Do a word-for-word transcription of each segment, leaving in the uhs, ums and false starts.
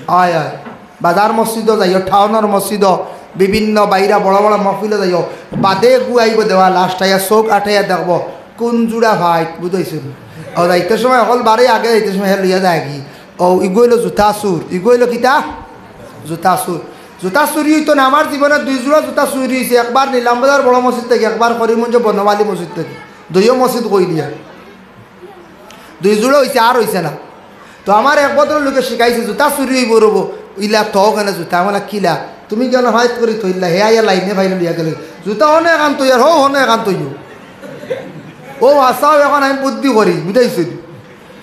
অয়, অয়। বাজার মসজিদো যাইও, টাউনর মসজিদো, বিভিন্ন বাইরা বড় বড় মহফিলো যাইও, বাদে গু আইবো দেওয়া, লাস্ট আইয়া চউখ আটাইয়া দেখবো কুন জুড়া ফাইট, বুঝাইছইন? ও যাইতে সময় অকল বারে আগে যাইতে সময় হে লইয়া যায়গি। ও ইগু অইলো জুতা চুর, ইগু অইলো কিতা? জুতা চুর। জুতা চুরি অইতো না, আমার জীবনে দুই জুড়া জুতা চুরি অইছে, একবার নিলাম বাজার বড় মসজিদ থাকি, একবার করিমগঞ্জ বনমালী মসজিদ থাকি, দুইও মসজিদ কই দিয়া। দুই জুড়া অইছে, আর অইছে না। তো আমার এক ভদ্রলোকে শিখাইছে, জুতা চুরি অইবো রবো, ইলা তো কেনে জুতা? আমি বললাম, "কিলা?" তুমি কেনে ফাইট করি থইলা? হে আইয়া লাইনে ফাইলে লইয়া গেলে, জুতা হনে এখান তৈয়ার, হো হনে এখান তৈয়। ও আসাও, এখন আমি বুদ্ধি করি, বুঝাইছি।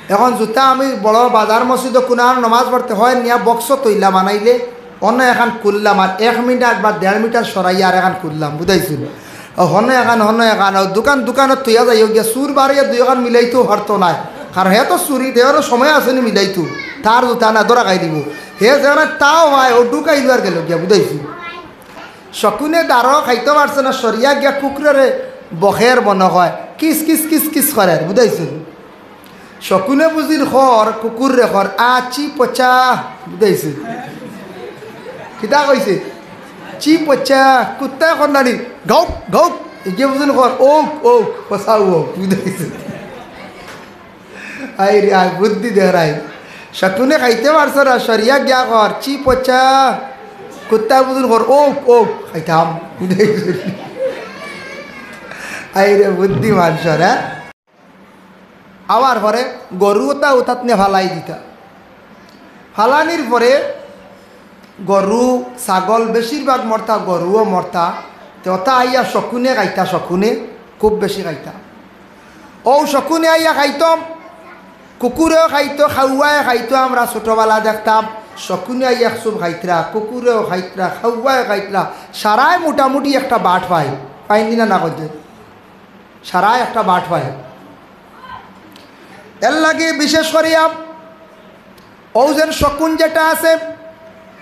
এখন জুতা আমি বড় বাজার মসজিদো কুনার নমাজ পড়তে হয়, নিয়া বক্স তৈলা বানাইলে অন্য এখান খুললাম, আর এক মিটার বা দেড় মিটার সরাইয়া আর এখান খুললাম, বুঝাইছি। ও হনো এখান, হনো এখান, ও দোকান, দোকানো তুইয়া যাইও গিয়া, চুর বাড়িয়া দুই এখান মিলাইতেও পারতো নায়। কারণ হে তো চুরি, দেওয়ারও সময় আছে নি মিলাইতো। তার জুতা না ধরা খাই দিব। হে যেন তাও হয়, ও ঢুকাই দুয়ার গেল গিয়া, বুঝাইছি। শকুনে দারো খাইতে পারছে না, সরিয়া গিয়া কুকুররে বখের মনে হয়, কিস কিস কিস কিস করের, বুঝাইছি। শকুনে বুঝিল খর, কুকুররে খর, আ চি পচা, বুঝাইছি। কিতা কইছে? চি পচা, কুত্তায় খর নানি, গাউক, গাউক, ইগে বুঝিল খর, ওক, ওক, পচা ওক, বুঝাইছি। আই রে, আই বুদ্ধি দেহরাই। শকুনে খাইতে পারছে না, সরিয়া গিয়া খর, চি পচা, কুত্তায় বুঝিল খর, ওক, ওক, খাইতাম, বুঝাইছি। আই রে, বুদ্ধি মানুষর, হ্যাঁ? আওয়ার পরে গরু ওটা উঠাত নিয়া ফালাই দিতা। ফালানির পরে গরু, ছাগল বেশিরভাগ মরতা, গরুও মরতা। তে ওটা আইয়া শকুনে খাইতা, শকুনে খুব বেশি খাইতা। ও শকুনে আইয়া খাইতাম, কুকুরেও খাইতো, খাওয়ায় খাইতো, আমরা ছোটবেলা দেখতাম, শকুনে আইয়া এক চুপ খাইতরা, কুকুরেও খাইতরা, খাওয়ায় খাইতরা, সারায় মোটামুটি একটা বাট পাই, পাইন দিনা না করতে, সারায় একটা বাট পাই। এর লাগি বিশেষ করিয়া ও যেন শকুন যেটা আছে,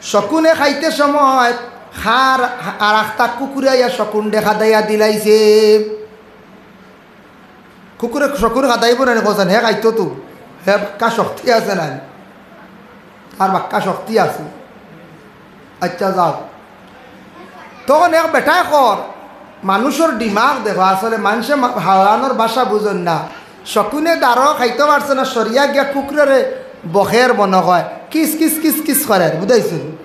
শকুনে খাইতে সময় খার আর আখতা কুকুরে আইয়া শকুন দেখা দেয়া দিলাইছে। কুকুরে শকুন খাদাইব না নি, কছেন, হে খাইতো তো, হে বাক্কা শক্তি আছে না, তার বাক্কা শক্তি আছে। আচ্ছা, যাও। তখন এক বেটায় কর, মানুষর দিমাগ দেখো, আসলে মানুষে মা-, হাওয়ানোর ভাষা বুঝন না। শকুনে দারো খাইতে পারছে না, সরিয়া গিয়া কুকুররে বখের মনে হয়, কিস কিস কিস কিস করের, বুঝাইছইন?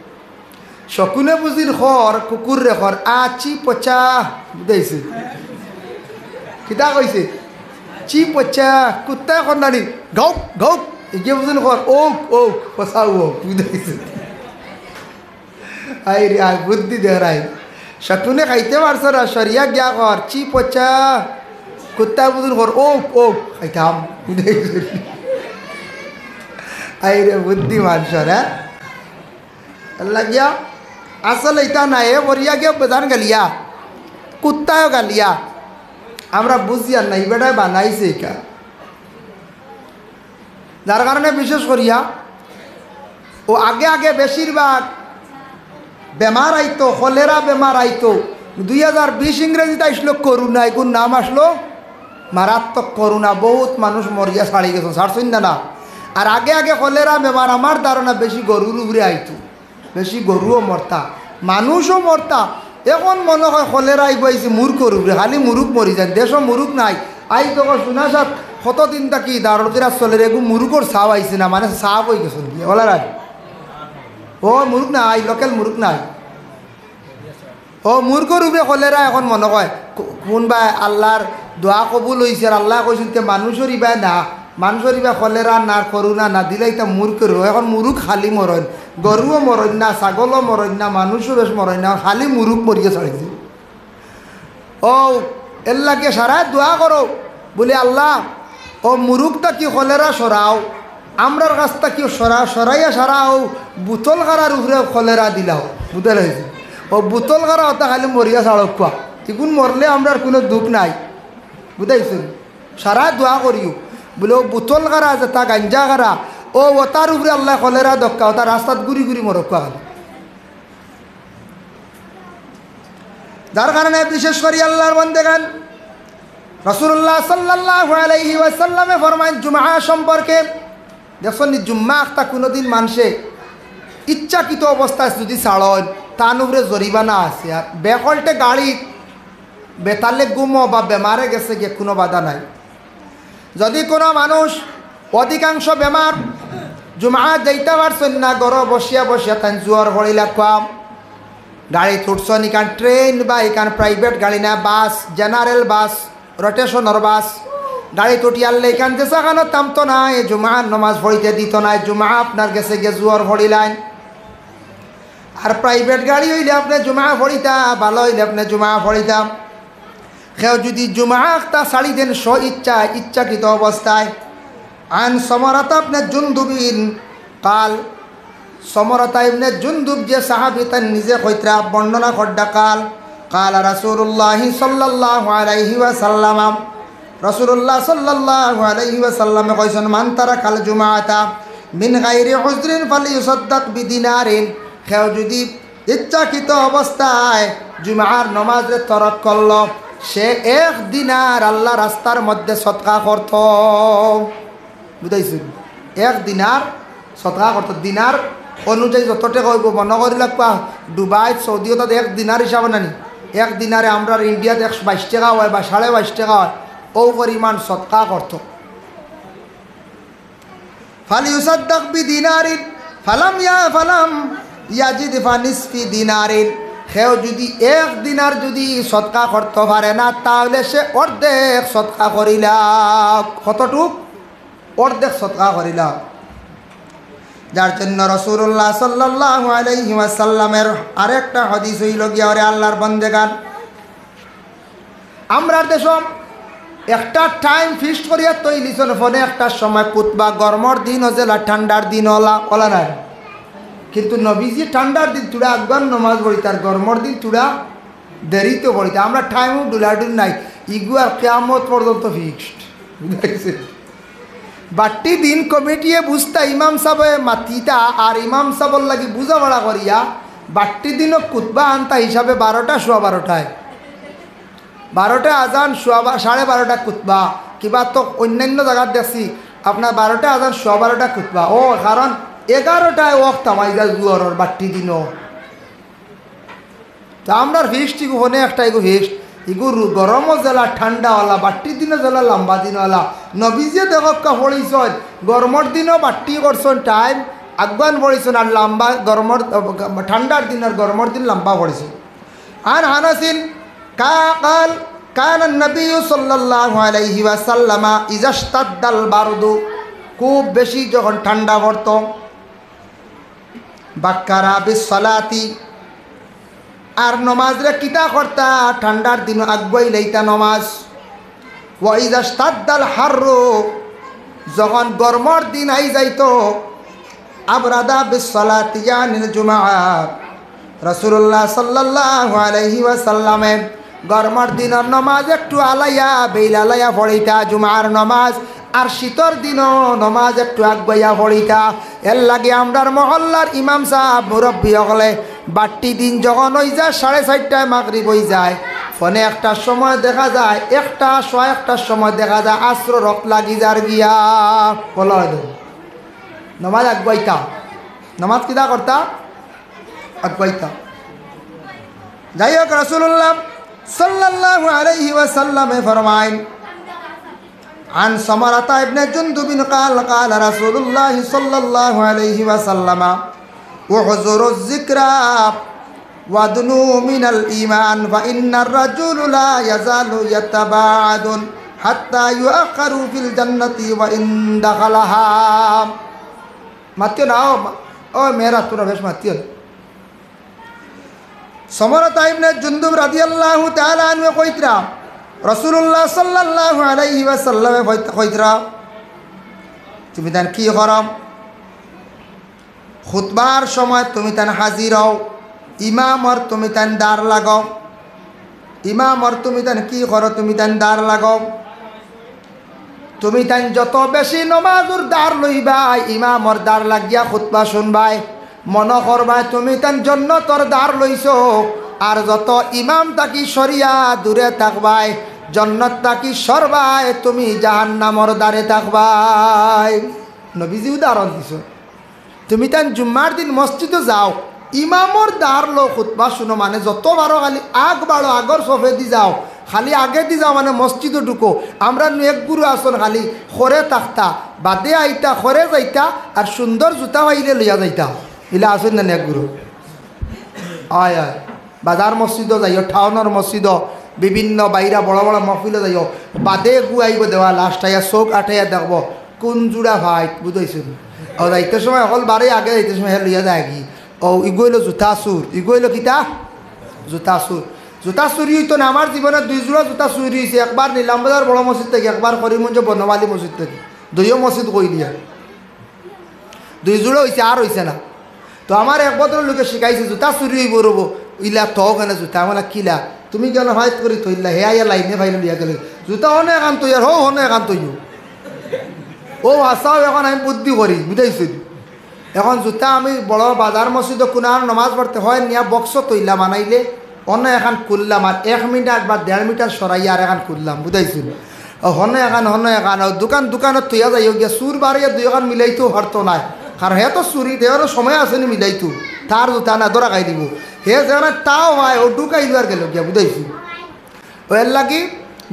শকুনে বুঝিল খর, কুকুররে খর, আ চি পচা, বুঝাইছইন? কিতা কইছে? চি পচা, কুত্তায় খর নানি, গাউক, গাউক, ইগে বুঝিল খর, ওক, ওক, পচা ওক, বুঝাইছইন? আই রে, আই বুদ্ধি দেহরাই। শকুনে খাইতে পারছে না, সরিয়া গিয়া খর, চি পচা। কুত্তায় বুঝিল খর, ওক, ওক, খাইতাম। আই রে, বুদ্ধি মানুষর, হ্যাঁ? আল্লাহ গিয়া, আসলে ইতা না, এ মরিয়া গিয়া বেজান গালিয়া। কুত্তায়ও গালিয়া। আমরা বুঝিয়ার না, ই বেটায় বানাইছে ইকা। যার কারণে বিশেষ করিয়া ও আগে আগে বেশিরভাগ বেমার আইতো, কলেরা বেমার আইতো। দুই হাজার বিশ ইংরেজিত আইসলো করোনা, এগুর নাম আসলো মারাত্মক করোনা। বহুত মানুষ মরিয়া ছাড়ি গেছে, ছাড়ছইন না, না? আর আগে আগে কলেরা বেমার আমার ধারণা বেশি গরুর উপরে আইতো। বেশি গরুও মরতা, মানুষও মরতা। এখন মনে হয় কলেরা আইব আইছে মুরগর উপরে, খালি মুরগ মরি যান, দেশও মুরগ নাই। আই দেখো সুনাসাত কতদিন থাকি দারুল কিরাত চলের, এগু মুরগর ছাও আইছে না, মানে সাফ অই গেছে গিয়া, ওলা রায়। ও মুরগ নাই, লোকাল মুরগ নাই। ও মুরগর উপরে কলেরা এখন মনে হয় কো-, কোনবা আল্লাহর দোয়া কবুল অইছে আর আল্লায় কইছইন তে মানুষর ইবায় না, মানুষর ইবায় কলেরা না, করোনা না দিলে ইতা মুরগর। এখন মুরগ খালি মরইন, গরুও মরইন না, ছাগলও মরইন না, মানুষও বেশ মরইন না, খালি মুরগ মরিয়া ছাড়িছে। ও এর লাগে সারায় দোয়া করো, বলি, "আল্লাহ, ও মুরগ থাকি কলেরা সরাও, আমরার কাছ থাকি সরা-, সরাইয়া সারাও, বোতল কারার উপরে কলেরা দিলাও।" বুঝতে লাগছে? ও বোতল কারা ওটা খালি মরিয়া ছাড়ক কোয়া, ইগুন মরলে আমরার কোনো দুখ নাই। বুঝাইছইন? সারায় দোয়া করিও, বলে, "ও বোতল কারা যেটা গাঞ্জা কারা, ও ওটার উপরে আল্লাহ কলেরা দক্কা, ওটা রাস্তাত ঘুরি ঘুরি মরক কোয়া খালি।" যার কারণে বিশেষ করি আল্লাহর বন্দেগান, রাসূলুল্লাহ সাল্লাল্লাহু আলাইহি ওয়াসাল্লামে ফরমাইন জুমা সম্পর্কে, দেখছইন নি, জুম্মা আখতা কোনোদিন মানষে ইচ্ছাকৃত অবস্থায় যুদি ছাড়ইন, তান উপরে জরিমানা আছে। আর বেকলটে গাড়ি বেতালে ঘুমো বা বেমারে গেছে গিয়া কুনু বাধা নাই। যুদি কুনু মানুষ, অধিকাংশ বেমার, জুমাত যাইতা পারছইন না, ঘরো বসিয়া বসিয়া তাইন জুয়ার পড়িলা কুয়াম, গাড়িত উঠছইন, ইখান ট্রেন বা ইখান প্রাইভেট গাড়ি না, বাস, জেনারেল বাস, রোটেশনর বাস, গাড়িত উঠিয়ারলে ইখান যেছাখানো থামতো নায়, জুমার নমাজ পড়িতে দিতো নায়, জুমা আপনার গেছে গিয়া জুয়ার পড়িলাইন। আর প্রাইভেট গাড়ি অইলে আপনে জুমা পড়িতা, ভালা অইলে আপনে জুমা পড়িতা। কেউ যুদি জুমা আখতা ছাড়ি দেন স্ব ইচ্ছায়, ইচ্ছাকৃত অবস্থায়, আন সমরাতা ইবনে জুন্দুবিন কাল, সমরাতা ইবনে জুন্দুব যে সাহাবী, তাইন নিজে কইতরা, বর্ণনা কররা, কাল, কালা রাসূলুল্লাহি সাল্লাল্লাহু আলাইহি ওয়াসাল্লাম, রাসূলুল্লাহ সাল্লাল্লাহু আলাইহি ওয়াসাল্লামে কইছইন, মান তারাকাল জুমাআতা মিন গায়রি উযরিন ফালিয়ুসাদ্দাক বিদিনারিন। কেউ যুদি ইচ্ছাকৃত অবস্থায় জুমার নমাজরে তরক করলো, সে এক দিনার আল্লার রাস্তার মধ্যে সদকা করতো। বুঝাইছইন? এক দিনার সদকা করতো। দিনার অনুযায়ী যত টেকা অইবো, মনো করি লাগবা, দুবাই, সৌদিও তাতে এক দিনার হিসাবে নানি। এক দিনারে আমরার ইন্ডিয়াত একশো বাইশ টেকা অয় বা সাড়ে বাইশ টেকা অয়, অউ পরিমাণ সদকা করতো। ফালিয়ুসাদ্দাক বিদিনারিন, ফালাম ইয়া-, ফালাম ইয়াজিদ ফানিসফি দিনারিন। কেউ যুদি এক দিনার যুদি সদকা করতো পারে না, তাহলে সে অর্ধেক সদকা করিলা। কতটুক? অর্ধেক সদকা করিলা। যার জন্য রাসূলুল্লাহ সাল্লাল্লাহু আলাইহি ওয়াসাল্লামের আরেকটা হাদিস অইলো গিয়া, ওরে আল্লার বন্দেগান, আমরার দেশো একটা টাইম ফিক্সড করিয়া থইলিছইন, পনে একটার সময় খুতবা, গরমর দিন অলা, ঠান্ডার দিন অলা, অলা নায়। কিন্তু নবীজি ঠান্ডার দিন থুড়া আগুয়ান নমাজ পড়িতা, আর গরমর দিন থুড়া দেরিতে পড়িতা। আমরা টাইমও ডুলাডুল নাই, ইগু আর কিয়ামত পর্যন্ত ফিক্সড। বুঝাইছে? বাট্টি দিন কমিটিয়ে বুঝতা, ইমাম সাবে মাতিতা, আর ইমাম সাবর লাগি বুঝাপড়া করিয়া বাট্টি দিনও খুতবা আনতা হিসাবে বারোটা, সোয়া বারোটায়। বারোটায় আজান, সোয়া বা-, সাড়ে বারোটা খুতবা। কিবা তো অইন্যান্য জাগাত দেখছি, আপনার বারোটায় আজান, সোয়া বারোটা খুতবা। ও, কারণ এগারোটায় ওয়াক্ত হামাই যায় জুহরর বাট্টি দিনও। তো আমরার ফিক্সড ইগু পনে একটা ইগু ফিক্সড, ইগু রু-, গরমও যেলা ঠান্ডা অলা, বাট্টি দিনও যেলা লম্বা দিন অলা। নবীজিয়ে দেখউক্কা পড়িছইন, গরমর দিনও বাট্টি করছইন টাইম, আগুয়ান পড়িছইন, আর লম্বা গরমর, ঠান্ডার দিন আর গরমর দিন লম্বা পড়িছইন। আন আনাসিন কা-, কাল, কানান নবী সাল্লাল্লাহু আলাইহি ওয়াসাল্লামা ইজাশতাদ্দাল বারদু, খুব বেশি যখন ঠান্ডা পড়তো, বাক্কারা বিসসালাতি, আর নমাজরে কিতা করতা, ঠান্ডার দিন আগুয়াই লইতা নমাজ। ওয়া ইজাশতাদ্দাল হাররু, যখন গরমর দিন আই যাইতো, আবরাদা বিসসালাতি ইয়ানিল জুমআ। রাসূলুল্লাহ সাল্লাল্লাহু আলাইহি ওয়াসাল্লামে গরমর দিনর নমাজ একটু আলাইয়া, বেইল আলাইয়া পড়িতা জুমার নমাজ, আর শীতর দিনও নমাজ একটু আগুয়াইয়া পড়িতা। এর লাগি আমরার মহল্লার ইমাম সাব, মুরব্বি অকলে বাট্টি দিন যখন অই যায়, সাড়ে চাইরটায় মাগরিব অই যায়, পনে একটার সময় দেখা যায়, একটা, সোয়া একটার সময় দেখা যায় আছরর অক্ত লাগি যার গিয়া। বলা অয় দেখো, নমাজ আগুয়াইতা, নমাজ কিতা করতা? আগুয়াইতা। যাই হোক, রাসূলুল্লাহ সাল্লাল্লাহু আলাইহি ওয়াসাল্লামে ফরমাইন, আন সামারাতা ইবনে জুনদুবিন কাল, কালা রাসূলুল্লাহ সাল্লাল্লাহু আলাইহি ওয়াসাল্লামা, উহজুরুজ যিকরা ওয়াদনু মিনাল ঈমান, ফা ইন্নার রাজুলা লা ইয়াজালু ইয়াতাবাআদু হাত্তা ইউআখারু ফিল জান্নাতি ওয়া ইন দাখালাহা। মাতিও না, ও মা-, ও মেয়েরা, তোমরা বেশ মাতিও না। সামারাতা ইবনে জুনদুব রাদিয়াল্লাহু তাআলা আনহু কইতরা, রাসূলুল্লাহ সাল্লাল্লাহু আলাইহি ওয়াসাল্লামে কইত-, কইতরা, তুমি তান কি করো? খুতবার সময় তুমি তান হাজির অও, ইমামর তুমি তান দার লাগো। ইমামর তুমি তান কি করো? তুমি তান দার লাগো। তুমি তান যত বেশি নমাজর দার লইবায়, ইমামর দার লাগিয়া খুতবা শুনবায়, মনো করবায় তুমি তান জন্নতর দার লইছো। আর যত ইমাম থাকি সরিয়া দূরে থাকবায়, জন্নত থাকি সরবায়, তুমি জাহান্নামর দারে থাকবায়। নবীজি উদাহরণ দিছো। তুমি তান জুম্মার দিন মসজিদো যাও, ইমামর দার লও, খুতবা শুনো, মানে যত পারো খালি আগ বাড়ো, আগর সফেদি যাও, খালি আগেদি যাও, মানে মসজিদো ঢুকো। আমরার নু এক গুরু আছইন খালি খরে থাকতা, বাদে আইতা, খরে যাইতা, আর সুন্দর জুতা পাইলে লইয়া যাইতা। ইলা আছইন না নি এক গুরু? অয়, অয়। বাজার মসজিদো যাইও, টাউনর মসজিদো, বিভিন্ন বাইরা বড় বড় মহফিলো যাইও, বাদে এগু আইবো দেওয়া, লাস্ট আইয়া চউখ আটাইয়া দেখবো, কুন জুড়া ফাইট, বুঝাইছইন? ও যাইতে সময় হকল বারে আগে যাইতে সময় হে লইয়া যায়গি। ও, ইগু অইলো জুতা চুর, ইগু অইলো কিতা? জুতা চুর। জুতা চুরি অইতো না, আমার জীবনে দুই জুড়া জুতা চুরি অইছে, একবার নিলাম বাজার বড় মসজিদ থাকি, একবার করিমগঞ্জ বনমালী মসজিদ থাকি, দুইও মসজিদ কই দিয়া। দুই জুড়া অইছে, আর অইছে না। তো আমার এক ভদ্রলোকে শিখাইছে, জুতা চুরি অইবো রবো, ইলা তো কেনে জুতা? আমি বললাম, কিলা? তুমি কেনে ফাইট করি থইলা? হে আইয়া লাইনে ফাইলে লইয়া গেলে। জুতা হনো এখান থইয়ার, হো হনো এখান থইও। ও হাছাউ, এখন আমি বুদ্ধি করি, বুঝাইছইন? এখন জুতা আমি বড় বাজার মসজিদো কুনার নমাজ পড়তে হয়, নিয়া বক্স থইলাম আনাইলে, অন্য এখান খুললাম, আর এক মিটার বা দেড় মিটার সরাইয়া আর এখান খুললাম, বুঝাইছইন? ও হনো এখান, হনো এখান, ও দোকান, দোকানো থইয়া যাইও গিয়া, চুর বাড়িয়া দুই এখান মিলাইতেও পারতো নায়, কারণ হে তো চুরি, দেওয়ারও সময় আছে নি মিলাইতো, তার জুতা না ধরা খাই দিব, হে যেখানে তাও হয়, ও ঢুকাইল আর গেল গিয়া, বুঝাইছইন? ও এর লাগি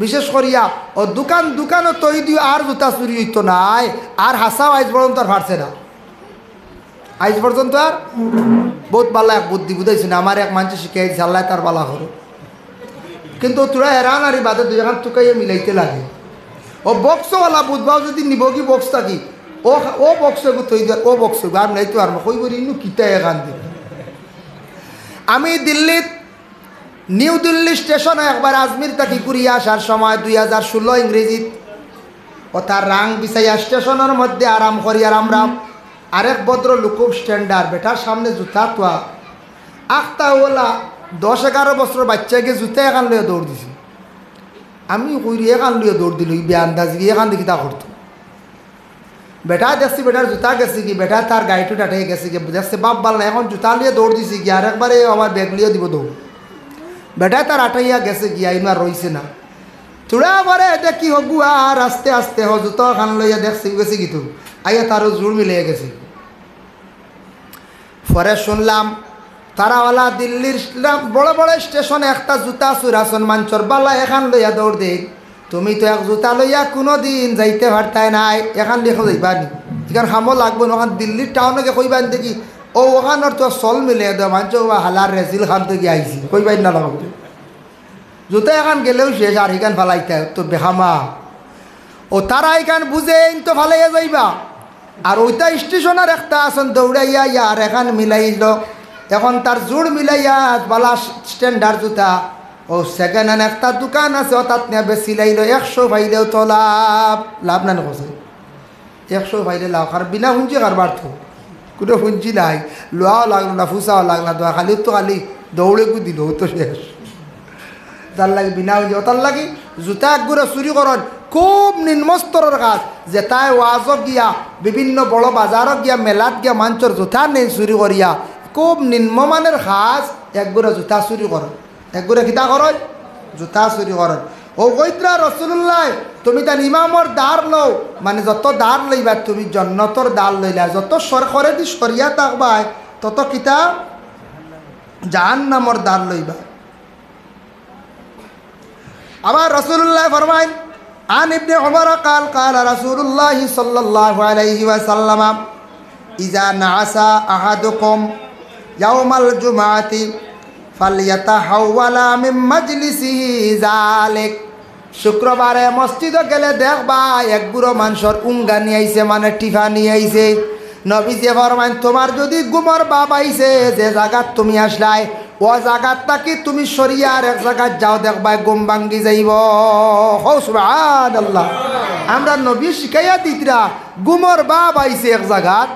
বিশেষ করিয়া ও দোকান, দোকানো থই দিও, আর জুতা চুরি অইতো নায়, আর হাছাউ আইজ পর্যন্ত আর ফারছে না। আইজ পর্যন্ত আর। বহুত ভালা এক বুদ্ধি, বুঝাইছইন? আমার এক মানষে শিখাই দিছে, আল্লায় তার ভালা করো। কিন্তু তোরা হেরান আর বাদে দুই এখান তুকাইয়া মিলাইতে লাগে। ও বক্সওয়ালা বুধবাও যদি নিবগি বক্স থাকি, ও, ও বক্স এগু থই দেওয়ার, ও বক্স এগু আর মিলাইতে পারবো, কইবো রে, ইনো কিতা এখান দি। আমি দিল্লিত নিউ দিল্লি স্টেশনো একবার আজমির থাকি ঘুরিয়া আসার সময় দুই হাজার ষোলো ইংরেজিত, ও তার রাং বিছাইয়া স্টেশনর মধ্যে আরাম করিয়ার আমরা আরেক ভদ্রলোক খুব স্ট্যান্ডার্ড, বেটার সামনে জুতা থুয়া, আখতা ওলা দশ এগারো বছরর বাইচ্চায় গিয়া জুতা এখান লইয়া দৌড় দিছে। আমি কইরি, এখান লইয়া দৌড় দিল, ই বেআন্দাজি, এখান দি কিতা করতো? বেটা দেখছি, বেটার জুতা গেছে গি, বেটা তার গাড়িটো টাটাই গেছে গি, দেখছে বাপ বালা না, এখন জুতা লইয়া দৌড় দিছে গি, আর একবারে আমার ব্যাগ লইয়া দিব দৌড়। বেটা তার আটাইয়া গেছে গি, আইন আর রইছে না। থুড়া পরে দেখি হগুয়া আর আস্তে আস্তে হ জুতা খান লইয়া দেখছি গেছে গি তো, আইয়া তারও জুড় মিলিয়া গেছে। পরে শুনলাম, তারাওয়ালা দিল্লির স্টা-, বড় বড় স্টেশনে একটা জুতা চুর আছইন, মানষর বালা এখান লইয়া দৌড় দেইন। তুমি তো এক জুতা লইয়া কুনুদিন যাইতে পারতায় নায়, এখান লইয়া যাইবা নি? এখান কামো লাগবো না, ওখান দিল্লির টাউনো গিয়া কইবা নি দেখি, ও ওখানর তো চল মিলে দেও, মানষে কইবা হালার রেজিল খান থাকি আইছি, কইবা নি না লাগবো? জুতা এখান গেলেও শেষ, আর হিখান ফালাইতা তো বেখামা। ও তারা ইখান বুঝে ইন তো ফালাইয়া যাইবা। আর ওইটা স্টেশনর একটা আছইন দৌড়াইয়া ইয়া আর এখান মিলাইল। এখন তার জুড় মিলাইয়া বালা স্ট্যান্ডার্ড জুতা। ও সেকেন্ড হ্যান্ড একটা দোকান আছে, ও তাত নিয়া বেচিলাইল, একশো পাইলেও তো লাভ, লাভ না নি কছে। একশো পাইলে লাভ, আর বিনা পুঞ্জি কারবার তো। কুনু পুঞ্জি নাই, লওয়াও লাগলো না, ফুসাও লাগলো না, দোয়া খালি তো খালি দৌড় এগু দিল, ও তো শেষ। তার লাগি বিনা পুঞ্জি, ও তার লাগি জুতা একগুরে চুরি করইন, খুব নিম্ন স্তরর কাজ। যেতায় ওয়াজো গিয়া, বিভিন্ন বড় বাজারো গিয়া, মেলাত গিয়া মানষর জুতা নেইন চুরি করিয়া, খুব নিম্নমানের কাজ একগুরে জুতা চুরি করইন। একগুরে কিতা করইন? জুতা চুরি করইন। ও কইতরা রসুলুল্লাহ, তুমি তান ইমামর দার লও, মানে যত দার লইবা তুমি জন্নতর দার লইলা, যত সর-, খরেদি সরিয়া থাকবায়, তত কিতা? জাহান্নামর দার লইবা। আবার রসুলুল্লাহ ফরমাইন, عن ابن عمر قال قال رسول الله صلى الله عليه وسلم إذا نعس أحدكم يوم الجمعة فليتحول من مجلسه ذلك। শুক্রবারে মসজিদো গেলে দেখবায় একগুরে মানষর উঙ্গা নিয়া আইছে, মানে টিফা নিয়া আইছে। নবীজিয়ে ফরমাইন, তুমার যুদি ঘুমর ভাব আইছে, যে জাগাত তুমি আছলায়, ও জাগাত থাকি তুমি সরিয়া আর এক জাগাত যাও, দেখবায় ঘুম ভাঙ্গি যাইবো। কও সুবহানাল্লাহ। আমরার নবীয়ে শিখাইয়া দিতরা, ঘুমর ভাব আইছে এক জাগাত,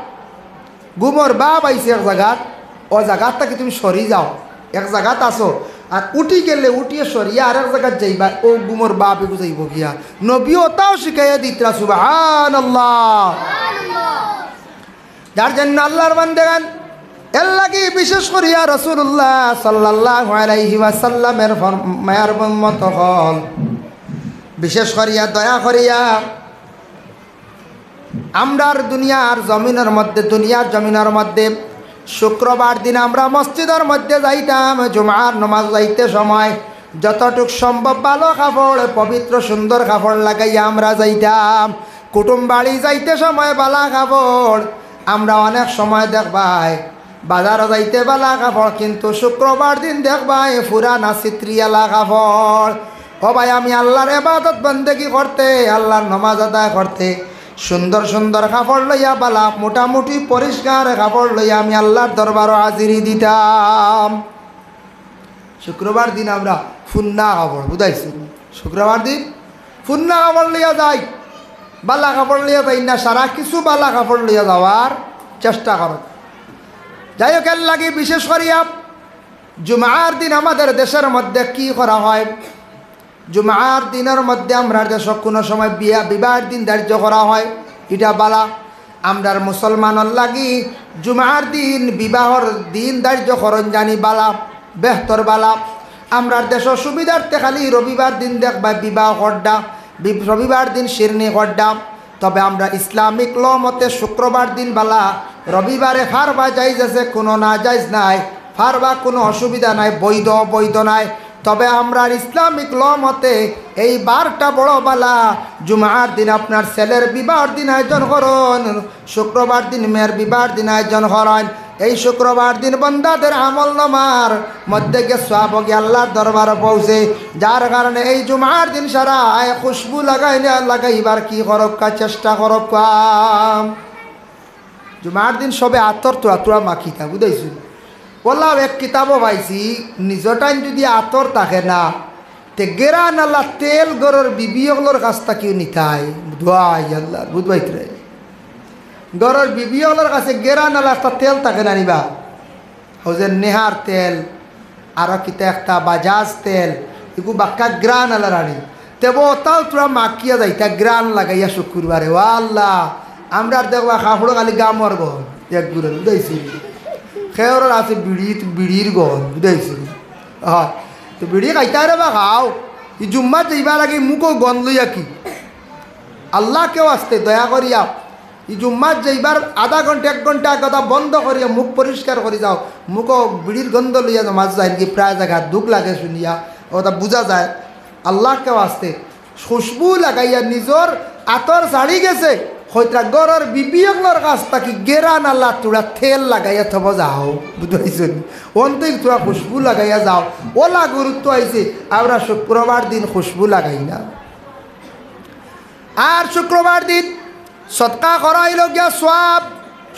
ঘুমর ভাব আইছে এক জাগাত, ও জাগাত থাকি তুমি সরি যাও, এক জাগাত আছো, আর উঠি গেলে উঠিয়া সরিয়া আর এক জাগাত যাইবায়, ও ঘুমর ভাব এগু যাইবো গিয়া। নবীয়ে ওটাও শিখাইয়া দিতরা, সুবহানাল্লাহ। যার জন্য আল্লাহর বান্দেগান, এর লাগি বিশেষ করিয়া রাসূলুল্লাহ সাল্লাল্লাহু আলাইহি ওয়াসাল্লামের ফর-, মায়ার উম্মত অকল, বিশেষ করিয়া দয়া করিয়া আমরার দুনিয়ার জমিনর মধ্যে, দুনিয়ার জমিনর মধ্যে শুক্রবার দিন আমরা মসজিদর মধ্যে যাইতাম, জুমার নমাজ যাইতে সময় যতটুক সম্ভব ভালো কাপড়, পবিত্র সুন্দর কাপড় লাগাইয়া আমরা যাইতাম। কুটুম বাড়ি যাইতে সময় বালা কাপড়, আমরা অনেক সময় দেখবায় বাজারো যাইতে বালা কাপড়, কিন্তু শুক্রবার দিন দেখবায় পুরানা ছিত্রিয়ালা কাপড়। ও ভাই, আমি আল্লাহর ইবাদত বন্দেগি করতে, আল্লাহর নমাজ আদায় করতে সুন্দর সুন্দর কাপড় লইয়া, বালা মোটামুটি পরিষ্কার কাপড় লইয়া আমি আল্লাহর দরবারো হাজিরি দিতাম। শুক্রবার দিন আমরা ফুন্না কাপড়, বুঝাইছি? শুক্রবার দিন ফুন্না কাপড় লইয়া যাই, বালা কাপড় লইয়া যাই না, সারা কিছু বালা কাপড় লইয়া যাওয়ার চেষ্টা করো। যাই হোক, এর লাগি বিশেষ করিয়া জুমার দিন আমাদের দেশের মধ্যে কি করা হয়, জুমার দিনর মধ্যে আমরার দেশো কুনু সময় বিয়া, বিবাহর দিন ধার্য করা হয়, ইটা বালা। আমরার মুসলমানর লাগি জুমার দিন বিবাহর দিন ধার্য করইন জানি বালা, বেহতর বালা। আমরার দেশো সুবিধার্থে খালি রবিবার দিন দেখবায় বিবাহ কররা, বি-, রবিবার দিন শিরনি কররা। তবে আমরা ইসলামিক ল মতে শুক্রবার দিন বালা, রবিবারে ফারবা জাইজ আছে, কুনু নাজাইজ নাই, ফারবা কুনু অসুবিধা নাই, বৈধ অবৈধ নাই। তবে আমরার ইসলামিক ল মতে এই বারটা বড় বালা। জুমার দিন আপনার ছেলের বিবাহর দিন আয়োজন করইন, শুক্রবার দিন মেয়ের বিবাহর দিন আয়োজন করইন। এই শুক্রবার দিন বন্দাদের আমল নামার মধ্যে গিয়া সওয়াব গিয়া আল্লাহর দরবারো পৌঁছে, যার কারণে এই জুমার দিন সারায় খুশবু লাগাইয়া লাগাইবার কি করউক্কা, চেষ্টা করউক্কা। জুমার দিন সবে আতর থুড়া থুড়া মাখিতা, বুঝাইছো? অলাও এক কিতাবো পাইছি, নিজর টাইন যুদি আতর থাকে না, তে গেরান আলা তেল ঘরর বিবি অকলর কাছ থাকিও নিতায়। দোয়াই আল্লাহর, বুঝবায়নি? ঘরর বিবি অকলর কাছে গেরান আলা একটা তেল থাকে না নি বা? অউ যে নেহার তেল, আরো কিতা একটা বাজাজ তেল, ইগু বাক্কা গেরান আলা রানি। তে বা অতাও থুড়া মাখিয়া যাইতা, গেরান লাগাইয়া শুক্রবারে। ও আল্লাহ, আমরার দেখবা কাপড়ো খালি গামর গন্ধ, এক গুড়ে, বুঝাইছো? খেওরর আছে বিড়ি, বিড়ির গন্ধ, বুঝাইছো? হয়, তে বিড়ি খাইতায় রে বা খাও, ই জুম্মাত যাইবার আগে মুখো গন্ধ লইয়া কি? আল্লাহকে ওয়াস্তে দয়া করিয়া ই জুম্মাত যাইবার আধা ঘন্টা, এক ঘন্টা আগে অতা বন্ধ করিয়া মুখ পরিষ্কার করি যাও। মুখো বিড়ির গন্ধ লইয়া নমাজ যাইন কি প্রায় জাগাত দুখ লাগে শুনিয়া, অতা বুঝা যায়। আল্লাহকে ওয়াস্তে খুশবু লাগাইয়া নিজর আতর ছাড়ি গেছে, হয়তরা ঘরর বিবি অকলর কাছ থাকি গেরান আলা থুড়া তেল লাগাইয়া থব যাও, বুঝাইছো নি? অন্তে থুড়া খুশবু লাগাইয়া যাও। অলা গুরুত্ব আইছে, আমরা শুক্রবার দিন খুশবু লাগাই না। আর শুক্রবার দিন সদকা করা অইলো গিয়া সওয়াব।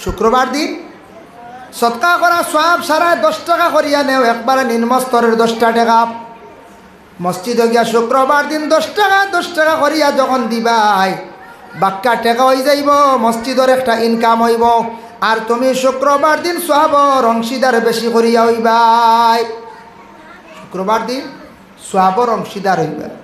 শুক্রবার দিন সদকা করা সওয়াব সারায় দশ টেকা করিয়া নেও, একবারে নিম্ন স্তরের দশটা টেকা। মসজিদো গিয়া শুক্রবার দিন দশ টেকা, দশ টেকা করিয়া যখন দিবায়, বাক্কা টেকা অইযাইবো, মসজিদর একটা income অইবো। আর তুমি শুক্রবার দিন সওয়াবর অংশীদার বেশি করিয়া অইবায়। শুক্রবার দিন সওয়াবর অংশীদার অইবায়।